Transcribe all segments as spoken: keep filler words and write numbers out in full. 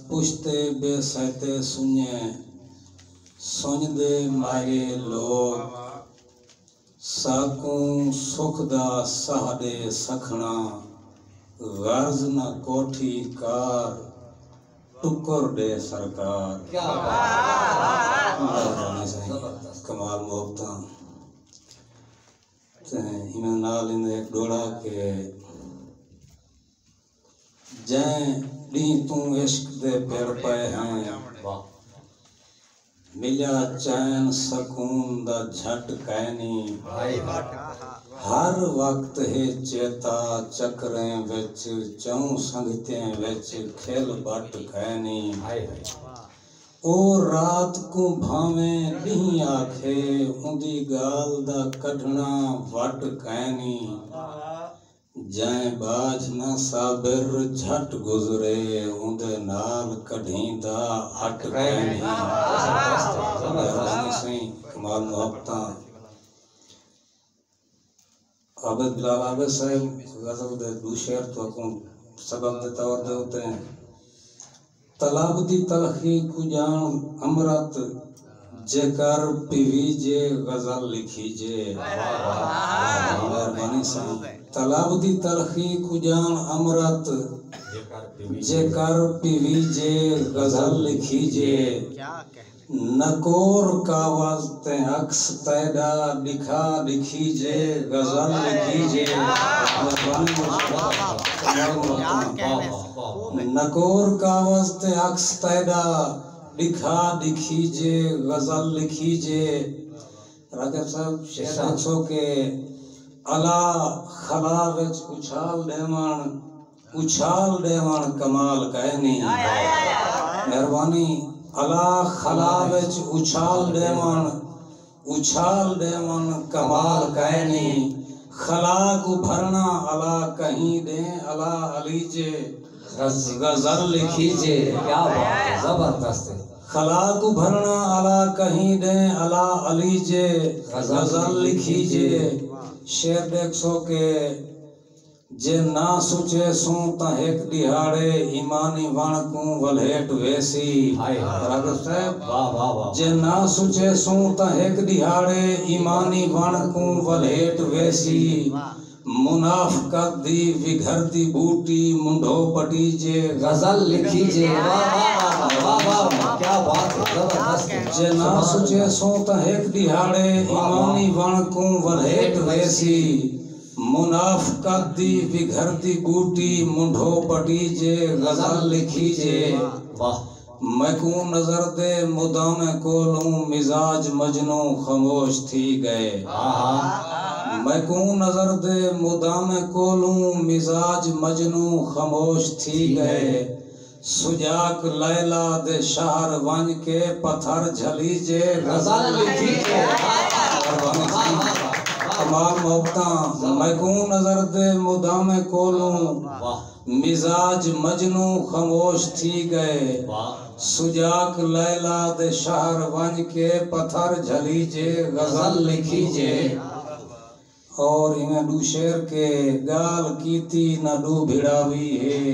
پشتے بے سیتے سنڄے، سنڄ دے مائرے لوک۔ ساکوں سکھ دا ساہ ݙے سکھݨا، غرض نہ کوٹھی کار، ٹکر ݙے سرکار۔ کیا بات ہے۔ مہربانی سائیں، زبردست۔ کمال محبتاں۔ تے ایویں نال ایندے ہک ݙوہڑا کہ جئیں ݙینہہ توں عشق دے پڑ پئے ہیں، واہ۔ ملیا چین سکون دا جھٹ کائنی۔ ہائے ہائے۔ ہر وقت ہے چیتا چکریں وچ، چئوں سنگتیں وچ کھل ٻٹ کائنی۔ ہائے ہائے۔ او رات کوں بھانویں ݙینہہ آکھے، اوندی ڳالھ دا کڈھݨا وٹ کائنی۔ جئیں ٻاجھ نہ صابر جھٹ گزرے، اوندے نال کڈھیندا اٹ کائنی۔ زبردست، زبردست۔ مہربانی سئیں، کمال محبتاں۔ عابد بلال عابد صاحب غزل دے ݙو شعر تہاکوں سبق دے طور دے اتے ہیں۔ طلب دی تلخی کوں ڄاݨ امرت، جیکر پیویجے غزل لکھیجے۔ واہ، واہ، واہ، واہ۔ مہربانی سائیں۔ طلب دی تلخی کوں ڄاݨ امرت، جیکر پیویجے غزل لکھیجے۔ نکور کاوز تے عکس تیݙا ݙکھا ݙکھیجے، غزل لکھیجے۔ نکور کاوز تے عکس تیݙا ݙکھا ݙکھیجے، غزل لکھیجے۔ راغب صاحب، شعر ݙسو کہ الا خلا وچ اچھال ݙیوݨ، اچھال ݙیوݨ کمال کائنی۔ مہربانی۔ الا خلا وچ اچھال ݙیوݨ، اچھال ݙیوݨ کمال کائنی۔ خلا کوں بھرݨا الا کہیں ݙیں، الا علی جے غز-، غزل لکھیجے۔ کیا بات ہے، زبردست ہے۔ خلا کوں بھرݨا الا کہیں ݙیں، الا علی جے غزل لکھیجے۔ شعر ݙیکھسو کہ جے نہ سچیسوں تاں ہک ݙیہاڑے ایمانی وݨ کوں ولھیٹ ویسی۔ ہائے ہائے۔ راغب صاحب۔ واہ، واہ، واہ۔ جے نہ سچیسوں تاں ہک ݙیہاڑے ایمانی وݨ کوں ولھیٹ ویسی۔ منافقت دی وگھردی ٻوٹی منڈھو پٹیجے، غزل لکھیجے۔ واہ، واہ، واہ، واہ، واہ، واہ، کیا بات ہے، زبردست ہے۔ جے نہ سچیسوں تاں ہک ݙیہاڑے ایمانی وݨ کوں ولھیٹ ویسی۔ منافقت دی وگھردی ٻوٹی منڈھو پٹیجے، غزل لکھیجے۔ واہ۔ میکوں نظر دے مدامیں کولوں مزاج مجنوں خموش تھی ڳئے۔ آہا۔ میکوں نظر دے مدامیں کولوں مزاج مجنوں خموش تھی ڳئے۔ سجاک لیلیٰ دے شہر ونڄ کے پتھر جھلیجے، غزل لکھیجے۔ کمال محبتاں۔ میکوں نظر دے مدامیں کولوں واہ۔ مزاج مجنوں خموش تھی ڳئے۔ واہ۔ سجاک لیلیٰ دے شہر ونڄ کے پتھر جھلیجے، غزل لکھیجے۔ اور ایویں ݙو شعر کہ ڳالھ کیتی نہ ݙو بھڑاوی ہے،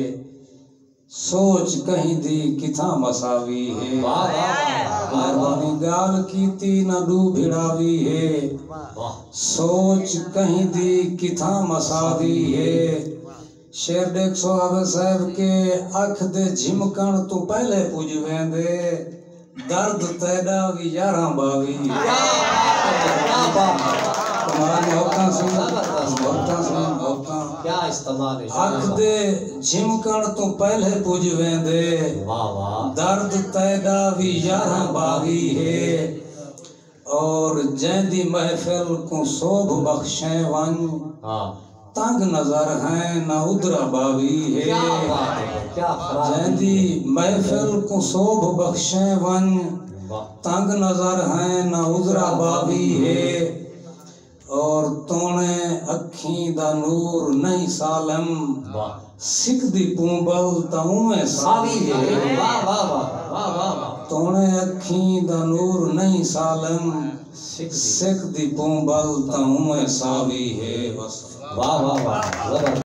سوچ کہیں دی کتھاں مساوی ہے۔ واہ، واہ، واہ، واہ۔ مہربانی۔ ڳالھ کیتی نہ ݙو بھڑاوی ہے، واہ۔ سوچ کہیں دی کتھاں مساوی ہے۔ شعر ݙیکھسو عابد صاحب کہ اکھ دے جھمکݨ توں پہلے پڄ ویندے، درد تیݙا وی یارہاں ٻاوی۔ کیا بات ہے، کیا بات ہے۔ کمال، محبتاں سئیں، زبردست۔ محبتاں سئیں، محبتاں۔ کیا استعمال ہے۔ اکھ دے جھمکݨ توں پہلے پڄ ویندے، واہ واہ۔ درد تیݙا وی یارہاں ٻاوی ہے۔ اور جیندی محفل کوں سوبھ بخشیں ونڄ، ہاں۔ تنگ نظر ہیں نہ ادرا باوی ہے۔ کیا بات ہے، کیا خراب۔ جیندی محفل کوں سوبھ بخشیں ونڄ، واہ۔ تنگ نظر ہیں نہ ادرا باوی ہے۔ اور توݨے اکھیں دا نور نہیں سالم، واہ۔ سکدی پونبل تاں اونویں ساوی ہے۔ واہ، واہ، واہ، واہ، واہ، واہ۔ توݨے اکھیں دا نور نہیں سالم، سکدی۔ سکدی پونبل تاں اونویں ساوی ہے۔ بس۔ واہ، واہ، واہ، زبردست۔